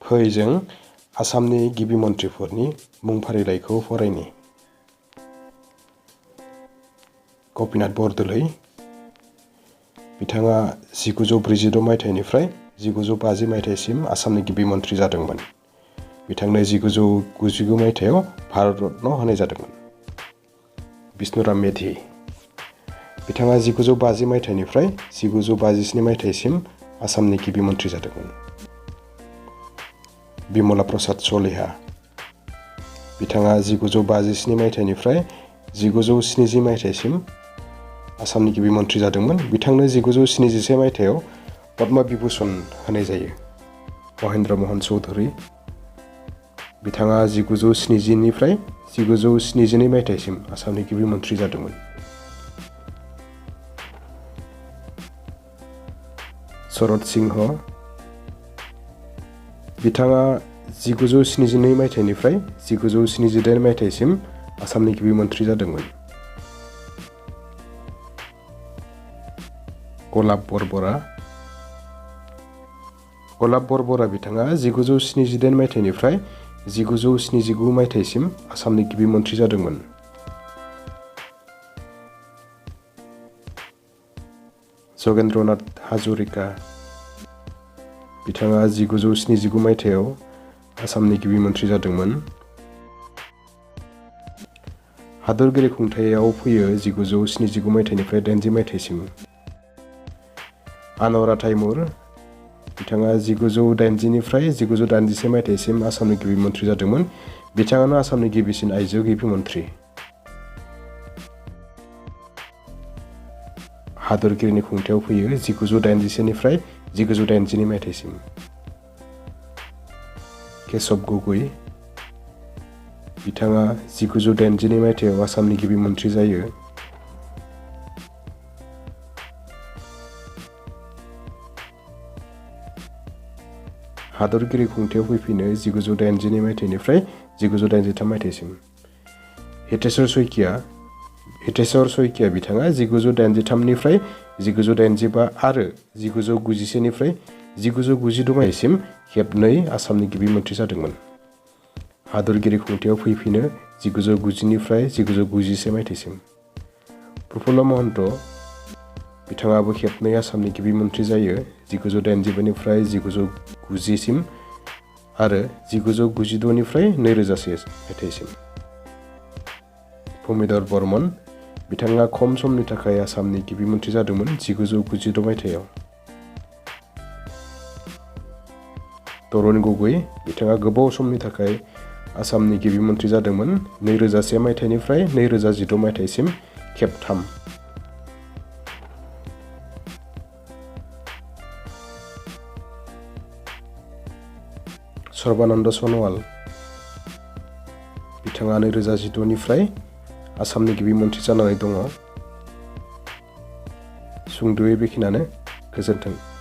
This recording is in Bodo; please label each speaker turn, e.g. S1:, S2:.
S1: फै जों आसामनि गिबि मन्थ्रिफोरनि मुं फारिलाइखौ फरायनि। गपिनाथ बरदलै बिथाङा 1946 मायथाइनिफ्राय 1950 मायथाइसिम आसामनि गिबि मन्थ्रि जादोंमोन। बिथांनो 1999 मायथाइयाव भारत रत्न होनाय जादोंमोन। बिष्णुराम मेधि बिथाङा 1950 मायथाइनिफ्राय 1957 मायथाइसिम आसामनि गिबि मन्थ्रि जादोंमोन। बिमला प्रसाद सलिहा बिथाङा 1957 मायथाइनिफ्राय 1970 मायथाइसिम आसामनि गिबि मन्थ्रि जादोंमोन। बिथांनो 1971 मायथाइयाव पद्म विभूषण होनाय जायो। महेन्द्र मोहन चौधुरी बिथाङा 1970 निफ्राय 1972 मायथाइसिम आसामनि गिबि मन्थ्रि जादोंमोन। शरद सिंह बिथाङा 1972 मायथाइनिफ्राय 1978 मायथाइसिम आसामनि गिबि मन्थ्रि जादोंमोन। गलाब बरबरा बिथाङा 1978 मायथाइनिफ्राय 1979 मायथाइसिम आसामनि गिबि मन्थ्रि जादोंमोन। जगेन्द्रनाथ हाजरिका बिथाङा 1979 मायथाइयाव आसामनि गिबि मन्थ्रि जादोंमोन। हादोरगिरि खुंथायाव फैयो 1979 मायथाइनिफ्राय 80 मायथाइसिम। आनरा ताइमुर बिथाङा 1980 निफ्राय 1981 मायथाइसिम आसामनि गिबि मन्थ्रि जादोंमोन। बिथाङानो आसामनि गिबिसिन आइजो गिबि मन्थ्रि। हादोरगिरिनि खुंथायाव फैयो 1981 निफ्राय 1982 मायथाइसिम। केशव गगৈ बिथाङा 1982 मायथाइयाव आसामनि गिबि मन्थ्रि जायो। हादोरगिरि खुंथायाव फैफिनो 1982 मायथाइनिफ्राय 1983 मायथाइसिम। हितेश्वर शइकिया बिथाङा 1983 निफ्राय 1985 आरो 1991 निफ्राय 1992 मायथाइसिम खेबनै आसामनि गिबि मन्थ्रि जादोंमोन। हादोरगिरि खुंथायाव फैफिनो 1990 निफ्राय 1991 मायथाइसिम। प्रफुल्ल महन्त बिथाङाबो खेबनै आसामनि गिबि मन्थ्रि जायो। 1982 निफ्राय 1990 सिम आरो 1992 निफ्राय 2001 मायथाइसिम। भुमिधर बर्मन बिथाङा खम समनि थाखाय आसामनि गिबि मन्थ्रि जादोंमोन 1996 मायथाइयाव। तरुण गगৈ बिथाङा गोबाव समनि थाखाय आसामनि गिबि मन्थ्रि जादोंमोन 2001 मायथाइनिफ्राय 2016 मायथाइसिम खेबथाम। सर्बानन्द सन'वाल बिथाङा 2016 निफ्राय आसामनि गिबि मन्थ्रि जानानै दङ। सुंद'यै बेखिनियानो। गोजोन्थों।